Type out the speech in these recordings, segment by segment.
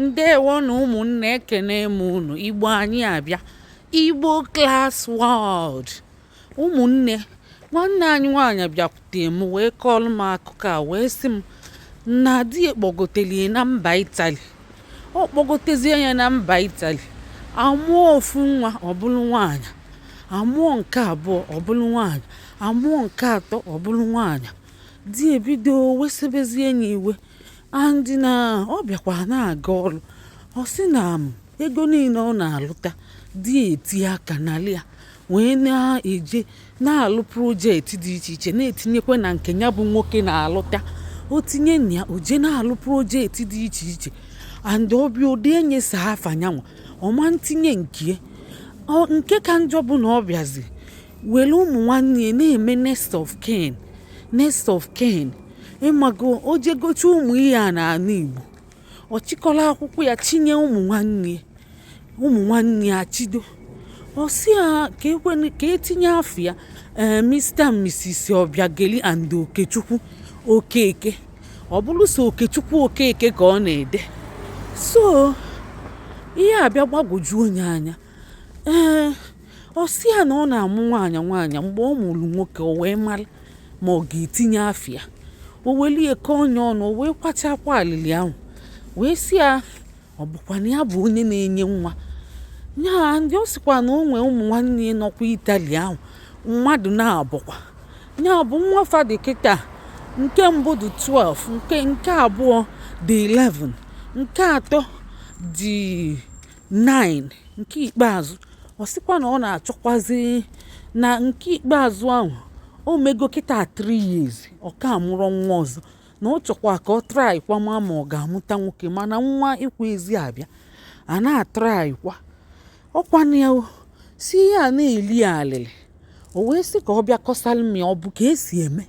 Ndeewonụ ụmụnne, ekene m unu. Igbo anyị abịa, Igbo Class World. Ụmụnne, nwanne anyị nwaanyị bịakwute m wee kọọrọ m akụkọ a, wee sị m na di ya kpọgotelie na mba Itali. Ọ kpọgotezie ya na mba Itali, amụọ ofu nwa, ọ bụrụ nwaanyị. Amụọ nke abụọ, ọ bụrụ nwaanyị. Amụọ nke atọ, ọ bụrụ nwaanyị. Di ebido wesebezie ya iwe, and na ọ bịakwa na-aga ọrụ. Ọ sị na ego niile ọ na-alụta, di etinye aka n'ala ya wee na-eje na-alụ project dị iche iche, na-etinyekwa na nke ya bụ nwoke na-alụta. O tinye na ya, o jee na-alụ project dị iche iche, and ọbịa ụdị enyesa afa nyanwa ọma ntinye nke nke ka njọ bụ na ọ bịazi were ụmụ nwanne ya na-eme next of kin, next of kin. Ịmago, o jegocha ụmụ ihe a n'ala Igbo, ọ chịkọrọ akwụkwọ ya tinye ụmụ nwanne ya, ụmụ nwanne ya chido. Ọ sị ya ka ekwene ka etinye afọ ya, ee, Mr and Mrs Obiageli and Okechukwu Okeke. Ọ bụrụ so Okechukwu Okeke ka ọ na-ede. So ihe abịa gbagwoju onye anya. Ee, ọ sị ya na ọ na-amụ nwaanyị nwaanyị. Mgbe ọ mụrụ nwoke, o wee mara ma ọ ga-etinye afịa. O welie kọọ onye ọnụ, o wee kwachakwa alili ahụ, wee sị ya ọ bụkwa na ya bụ onye na-enye nwa ya. Ndị ọ sịkwa na o nwee ụmụ nwanne ya nọkwa Itali ahụ, mmadụ na-abụkwa ya bụ nwa fadị kịta. Nke mbụ dị 12, nke abụọ dị 11, nke atọ dị 9, nke ikpeazụ, ọ sịkwa na ọ na-achọkwazi na nke ikpeazụ ahụ o mego kịta 3 years, ọ ka mụrụ nwa ọzọ, na ọ chọkwa ka ọ try kwa ma ọ ga-amụta nwoke, mana nwa ịkwa ezi abịa a na-atry kwa ọkwana ya si ihe a na-eli ya alịlị. O wee sị ka ọ bịa kọsalụ m ya, ọ bụ ka esi eme.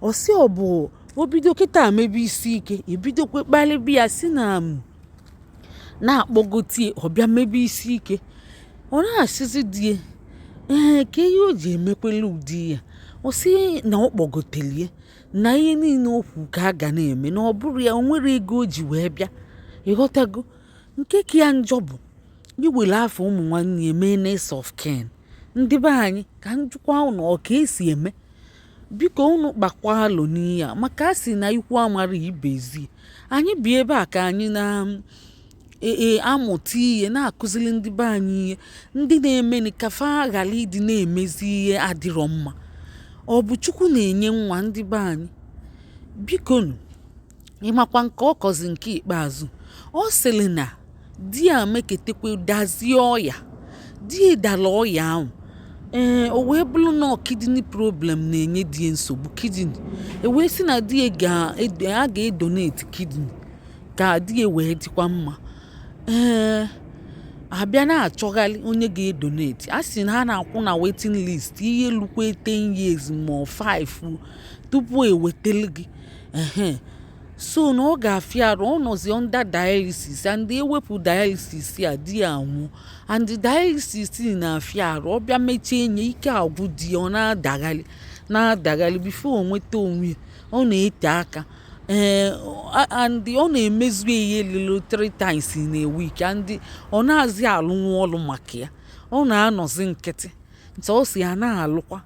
Ọ sị ọ bụ o bido kịta mebe isi ike, ebidokwe kpalịba ya, si na na-akpọgotie, ọ bịa mebe isi ike. Ọ na-asịzi die, ee, ka ihe o ji emekwela ụdị ya. Ọ sị na ọ kpọgotelie na ihe niile o kwu ka a ga na-eme, na ọ bụrụ ya o nwere ego o ji wee bịa. Ịghọtago, nke ka ya njọ bụ iwere afọ ụmụ nwanne ya mee next of kin. Ndị be anyị, ka njikwa unu, ọ ka esi eme? Biko unu kpakwa alo n'ihe a, maka a sị na ikwu amara ibe ezi. Anyị bi ebe a ka anyị na ee amụta ihe, na-akụziri ndị be anyị ihe ndị na-emeni ka fa ghara ịdị na-emezi ihe adịrọ mma. Ọ bụ Chukwu na-enye nwa. Ndị be anyị, bikonu. Ịmakwa nke ọ kọzi nke ikpeazụ, ọ sịrị na di ya meketekwe dazie ọya. Di ya dara ọya ahụ, ee, o wee bụrụ na kidney problem na-enye di ya nsogbu, kidney. E wee sị na di ya a ga-edonate kidney ka di ya wee dịkwa mma. Ee, abịa na-achọgharị onye ga-edonate, a sị na ha na-akwụ na waiting list ihe lukwe 10 years ma ọ 5 tupu ewetelu gị. Ehe, so na ọ ga-afịa arụ. Ọ nọzi under dialysis, and ewepụ dialysis a, di ya anwụọ. And dialysis na-afịa arụ. Ọ bịa mechie enye ike agwụ di ya, ọ na-adagharị na-adagharị before o nweta onwe ya, ọ na-ete aka. Ee, and ọ na-emezu ihe lụrụ three times in a week, and ọ na-azị alụnwu ọrụ maka ya, ọ na-anọzi nkịtị nta. Ọ si ya na-alụkwa.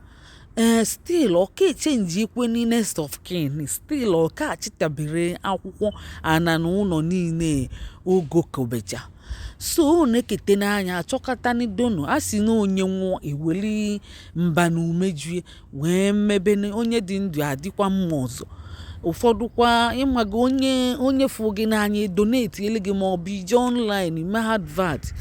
Ee, still ọ ka echange ekweni next of kin, still ọ ka achịtabere akwụkwọ ana na ụlọ niile ogo kobecha. So ọ na-ekete n'anya achọkọtani donor. A sị na onye nwụọ, eweli mba na umejue wee mebene onye dị ndụ adịkwa mma ọzọ. Ụfọdụ kwa, ịmaga, onye onye fụ gị n'anya donate ele gị, ma ọ bụ ije online mee advert,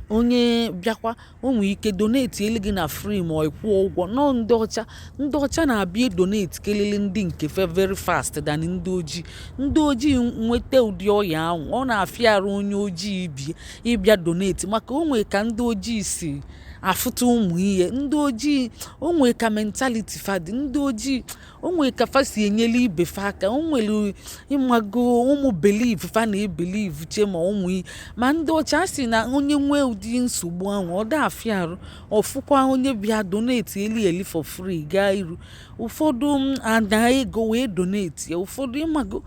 onye bịakwa o nwee ike donate ele gị na free, ma ọ kwụọ ụgwọ. Nọ ndị ọcha, ndị ọcha na-abịa donate kelele ndị nke fe very fast than ndị ojii. Ndị ojii nweta ụdị ọya ahụ, ọ na-afịa arụ onye ojii bie ịbịa donate, maka o nwee ka ndị ojii si afụta ụmụ ihe. Ndị ojii, o nwee ka mentality fa dị. Ndị ojii, o nwee ka fa si enyere ibe fa aka. O nwere, ịmago, ụmụ belief fa na-ebelieve che ma ụmụ ihe. Ma ndị ọcha, a sị na onye nwee ụdị nsogbu ahụ, ọ da afịa arụ ọfụkwa onye bịa donate eli eli for free gaa iru. Ụfọdụ ana ego wee donate ya, ụfọdụ, ịmago.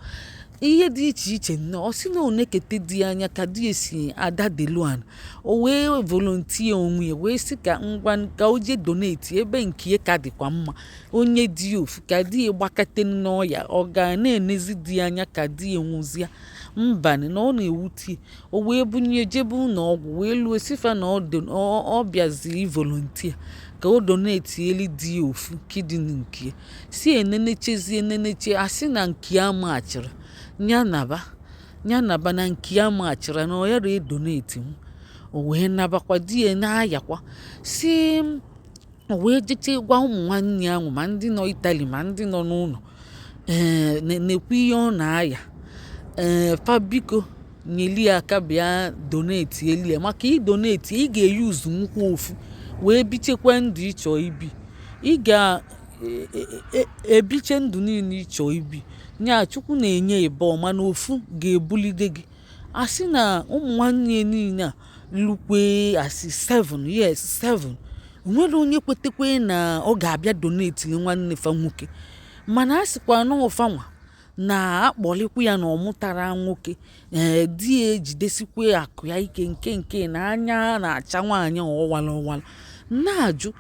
Ihe dị iche iche nnọọ. Ọ sị na ọ nekete di ya anya ka di ya si adadelu ana, o wee volunteer onwe ya, wee sị ka ngwa, ka o jee donate ebe nke ya ka dịkwa mma. Onye di ya ofu ka di ya gbakete n'ọya, ọ ga na-enezi di ya anya ka di ya nwụzịa? Mbanị, na ọ na-ewute ya. O wee bunye jebe ụlọ ọgwụ, wee luo sifa na ọ bịazi volunteer ka o donate eli di ya ofu kidney nke ya. Si enenechezie eneneche, asị na nke ya machịrị ya naba, ya naba, na nke ya machịrị na ọ yara edonate m. O wee nabakwa, di ya na-ayakwa. Si o wee jeche gwa ụmụ nwanne ya ahụ, ma ndị nọ Italy ma ndị nọ n'ụlọ, ee, nekwa ihe ọ na-aya, ee, fa biko nyeli ya aka bịa donate eli ya, maka idonate, ị ga-eyuzu nkwa ofu wee bichekwa ndụ ịchọ ibi, ị ga-ebiche ndụ niile ịchọ ibi. Nya Chukwu na-enye ịbụọ, mana ofu ga-ebulide gị. Asị na ụmụ nwanne ya niile a lukwe asị 7, yes, 7, onwere onye kwetekwe na ọ ga-abịa donate nwanne fa nwoke. Mana a sịkwa na ọfanwa na-akpọlikwa ya na ọ mụtara nwoke, ee, di ya ejidesikwa akụ ya ike, nke na anya na-acha nwaanyị ọwala ọwala. Na-ajụ,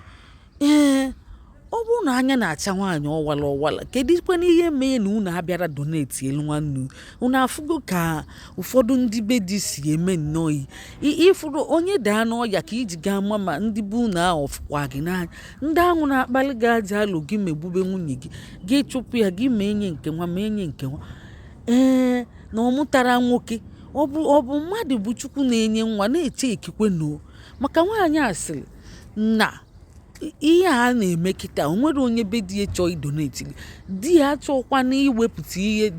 ee, ọ bụrụ na anya na-acha nwaanyị ọwala ọwala, kedu ikwana ihe mee na unu abịara donate elu nwanne unu? Unu afụgo ka ụfọdụ ndị be di si eme nnọọ ihe. Ịfụrụ onye daa n'ọya ka iji gaa ma ndị be unu ahụ ọfụkwa gị n'anya? Ndị ahụ na-akpali gị aja alụ gị megbube nwunye gị, gị chụpụ ya, gị ma enye nke nwa, ma enye nke nwa, ee, na ọ mụtara nwoke. Ọ bụ mmadụ bụ Chukwu na-enye nwa na-eche ekikwe no maka nwaanyị a sịrị na ihe a na-eme kịta, o nwere onye be di ya chọọ idonate, di ya achọkwana iwepụta ihe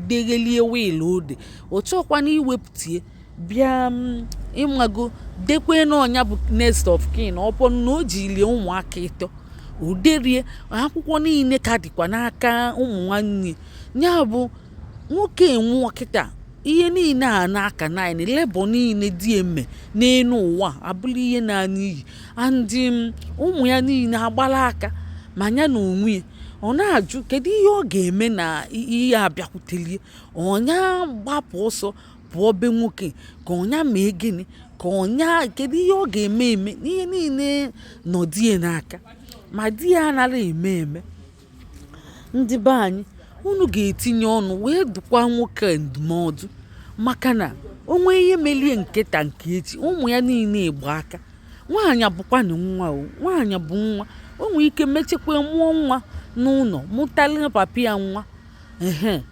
deghelie will ode, ọ chọkwana iwepụta ya bịa ịmago dekwe n'ọnya bụ next of kin. Ọ bụ na o jilie ụmụaka ịtọ, o derie akwụkwọ niile ka dịkwa n'aka ụmụ nwanne ya bụ nwoke nwụọ kịta, ihe niile a n'aka nine labour niile dị eme n'elu ụwa abụrụ ihe na-ana iyi, andị ụmụ ya niile agbala aka ma ya na onwe ya. Ọ na-ajụ kedu ihe ọ ga-eme na ihe abịakwutelie ọnya gbapụ ọsọ pụọ be nwoke, ka ọnya mee gịnị, ka ọnya kedu ihe ọ ga-eme eme ihe niile nọ di ya n'aka, ma di ya anaghị eme eme. Ndị be anyị, unu ga-etinye ọnụ wee dụkwa nwoke ndụmọdụ, maka na o nwee ihe melie nketa nke echi, ụmụ ya niile gba aka. Nwaanyị bụkwanụ nwa o, nwaanyị bụ nwa, o nwee ike mechekwa mụọ nwa n'ụlọ, mụtali papa ya nwa, ehe,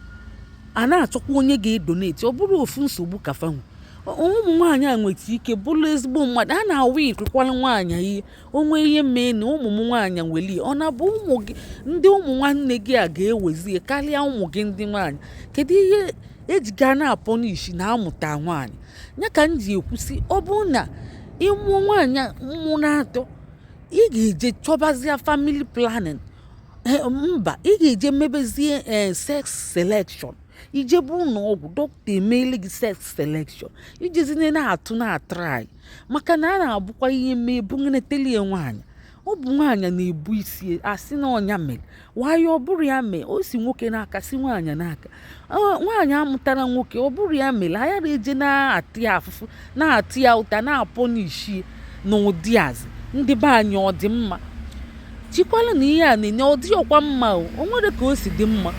a na-achọkwa onye ga-edonate. Ọ bụrụ ofu nsogbu ka fa nwe. Ụmụ nwaanyị a nweta ike bụrụ ezigbo mmadụ, a na-awa ikukwala nwaanyị ihe onwe ihe mee na ụmụ m nwaanyị welie. Ọ na-abụ ụmụ gị ndị ụmụ nwanne gị a ga-ewezie karịa ụmụ gị ndị nwaanyị? Kedu ihe ejiga na-apọ n'isi na amụta nwaanyị ya ka m ji ekwusi, ọ bụrụ na ịmụọ nwaanyị mmụ na-atọ, ị ga-eje chọbazie family planning? Mba, ị ga-eje mebezie ee sex selection, ijebe ụlọ ọgwụ, dọkịta emeela gị sex selection, ijezine na-atụ na-atry, maka na a na-abụkwa ihe mee bunyetelie nwaanyị. Ọ bụ nwaanyị na-ebu isi asị na ọnya mere nwayọ, ọ bụrụ ya mee, o si nwoke n'aka, si nwaanyị n'aka. Nwaanyị amụtara nwoke, ọ bụrụ ya mere ayara eje na-atị ya afụfụ, na-atị ya ụta, na-apọ n'isi n'ụdị azị. Ndị be anyị, ọ dị mma? Chikwala na ihe a na-enye ọ dị ọkwa mma? O nwere ka o si dị mma?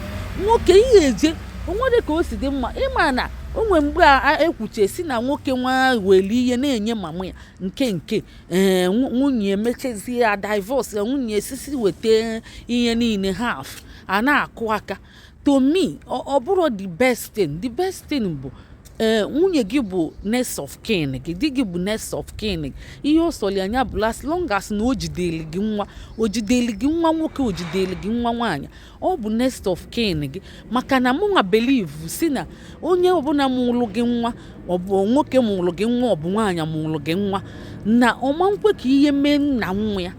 Nwoke ihe eje, o nwere ka o si dị mma? Ịma na o nwere mgbe a ekwuche si na nwoke nwa were ihe na-enye mama ya nke ee, nwunye emechezie ya divorce ya, nwunye esisi weta ihe niile half, a na-akụ aka. To me, ọ bụrụ the best thing, the best thing bụ, ee, nwunye gị bụ next of kin gị, di gị bụ next of kin gị. Ihe ọ sọrọ anya bụ as long as na o jidere gị nwa, o jidere gị nwa nwoke, o jidere gị nwa nwaanyị, ọ bụ next of kin gị. Maka na mụnwa believe si na onye ọbụla mụrụ gị nwa, ọ bụ nwoke mụrụ gị nwa, ọ bụ nwaanyị mụrụ gị nwa, na ọma nkwe ka ihe mee nna nwa ya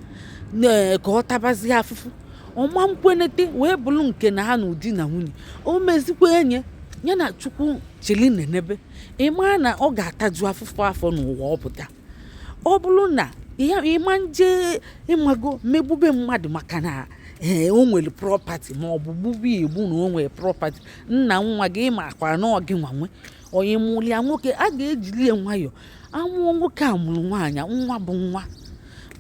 ka ọ tabazie afụfụ. Ọma nkwenete wee bụrụ nke na ha na ụdị na nwunye o mezikwa enye ya na Chukwu chili nenebe, ịma na ọ ga-ataju afụfụ afọ n'ụwa. Ọ pụta, ọ bụrụ na ịma nje ịmago megbube mmadụ maka na Ee, o nwere property, ma ọ bụ gbube ya egbu na o nwere property. Nna nwa gị makwa na ọ gị nwanwe onye mụrụ ya. Nwoke a ga-ejili ya nwayọọ. Amụọ nwoke a mụrụ nwaanyị, nwa bụ nwa,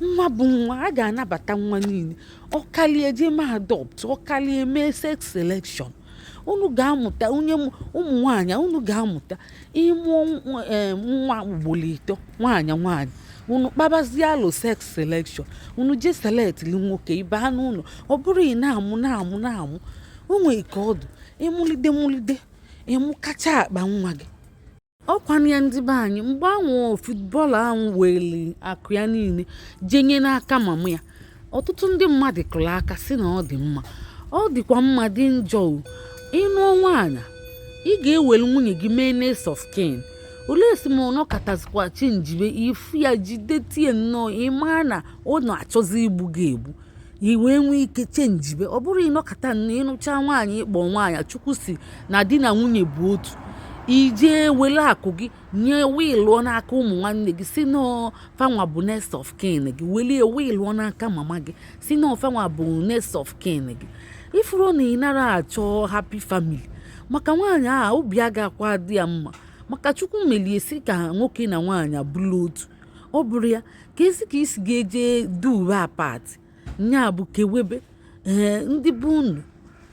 nwa bụ nwa. A ga-anabata nwa niile. Ọ kalie jee mee adopt, ọ kalie mee sex selection. Unu ga-amụta onye ụmụ nwaanyị, unu ga-amụta ịmụọ nwa ugboro ịtọ. Nwaanyị, nwaanyị, unu kpabazie alụ sex selection, unu jee selectili nwoke ịbaa n'ụlọ. Ọ bụrụ ị na-amụ, na-amụ, na-amụ, o nwere ka ọdụ ịmụlide mụlide, ịmụkacha akpa nwa gị. Ọkwanụ ya, ndị be anyị, mgbe ahụ footballer ahụ weli akụ ya niile jenye n'aka mama ya, ọtụtụ ndị mmadụ kụrụ aka sị na ọ dị mma. Ọ dịkwa mma, dị njọ o. Ịnụọ nwaanyị, ị ga-ewere nwunye gị mee next of kin. Olee si ma ọ nọkọtazikwa chenjibe ifu ya, jide tie nnọọ, ịmaa na ọ na-achọzi igbu gị egbu, i wee nwee ike chenjibe. Ọ bụrụ ịnọkọta nnọọ, ịnụcha nwaanyị, ịkpọ nwaanyị, Chukwu si na di na nwunye bụ otu, ijee were akụ gị nye wilụọ n'aka ụmụ nwanne gị, si n'ọfanwa bụ next of kin gị, welie wilụọ n'aka mama gị, si n'ọfanwa bụ next of kin gị. Ifuru na ị nara achọ happy family, maka nwaanyị a obi agakwa adị ya mma, maka Chukwu melie si ka nwoke na nwaanyị abụrụ otu. Ọ bụrụ ya ka esi ka isi ga-eje duwe apart, nya bụ kewebe. Ee, ndị bụ unu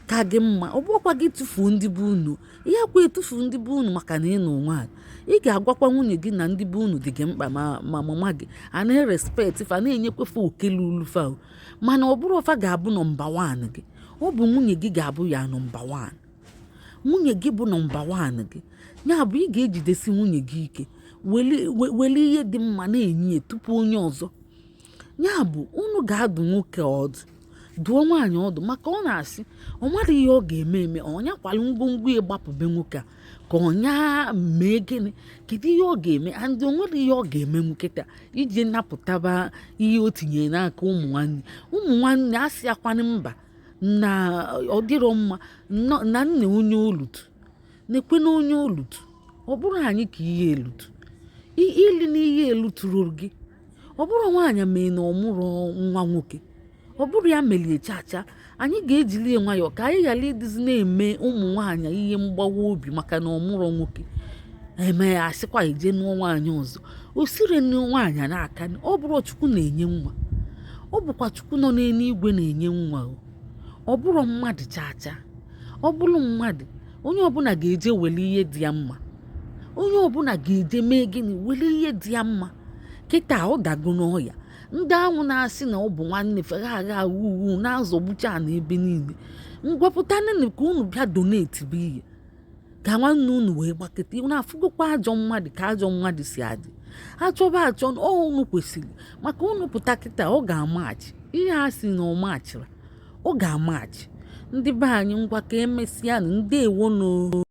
ka gị mma. Ọ bụrụkwa gị tụfuo ndị bụ unu, ihe akwa etufu ndị bụ unu, maka na ị nụ nwaanyị, ị ga-agwakwa nwunye gị na ndị bụ unu dị gị mkpa, ma mama gị a na-erespect fa, na-enyekwefa oke lulu fa o. Mana ọ bụrụ fa ga-abụ number 1 gị, ọ bụ nwunye gị ga-abụ ya number 1. Nwunye gị bụ number 1 gị. Ya bụ, ị ga-ejidesi nwunye gị ike, weli ihe dị mma na-enye ya tupu onye ọzọ. Ya bụ, unu ga-adụ nwoke ọdụ, dụọ nwaanyị ọdụ, maka ọ na-asị ọ mara ihe ọ ga-eme eme. Ọnya kwalụ ngwongwo ya gbapụbe nwoke a, ka ọnya mee gịnị? Kedu ihe ọ ga-eme? And o nwere ihe ọ ga-eme nkịta iji napụtaba ihe o tinyere n'aka ụmụ nwanne. Ụmụ nwanne asị akwanụ mba na ọ dịrọ mma na nna onye olutu na-ekwe na onye olutu. Ọ bụrụ anyị ka ihe elutu ili na ihe eluturu gị, ọ bụrụ nwaanyị mee na ọ mụrụ nwa nwoke, ọ bụrụ ya melie chacha. Anyị ga-ejili ya nwayọọ ka anyị ghara ịdịzi na-eme ụmụ nwaanyị ihe mgbawa obi maka na ọ mụrụ nwoke. Eme ya asịkwa eje nụọ nwaanyị ọzọ, o sire nwaanyị n'aka. Ọ bụrụ Chukwu na-enye nwa, ọ bụkwa Chukwu nọ n'eluigwe na-enye nwa o. Ọ bụrụ mmadụ chacha, ọ bụrụ mmadụ, onye ọbụla ga-eje were ihe dị ya mma. Onye ọbụla ga-eje mee gịnị? Were ihe dị ya mma. Kịta ọ dago n'ọya, ndị ahụ na-asị na ọ bụ nwanne fere agha uwu na-azọgbucha na ebe niile. Ngwapụtanụ ka unu bịa donate bụ ihe ka nwanne unu wee gbakọta. Unu afụgokwa ajọ mmadụ, ka ajọ mmadụ si adị achọba achọ. Ọ unu kwesịrị, maka unu pụta kịta, ọ ga-amachi ihe a sị na ọ machira, ọ ga-amachi. Ndị be anyị, ngwa, ka emesịa. Ndeewonụ.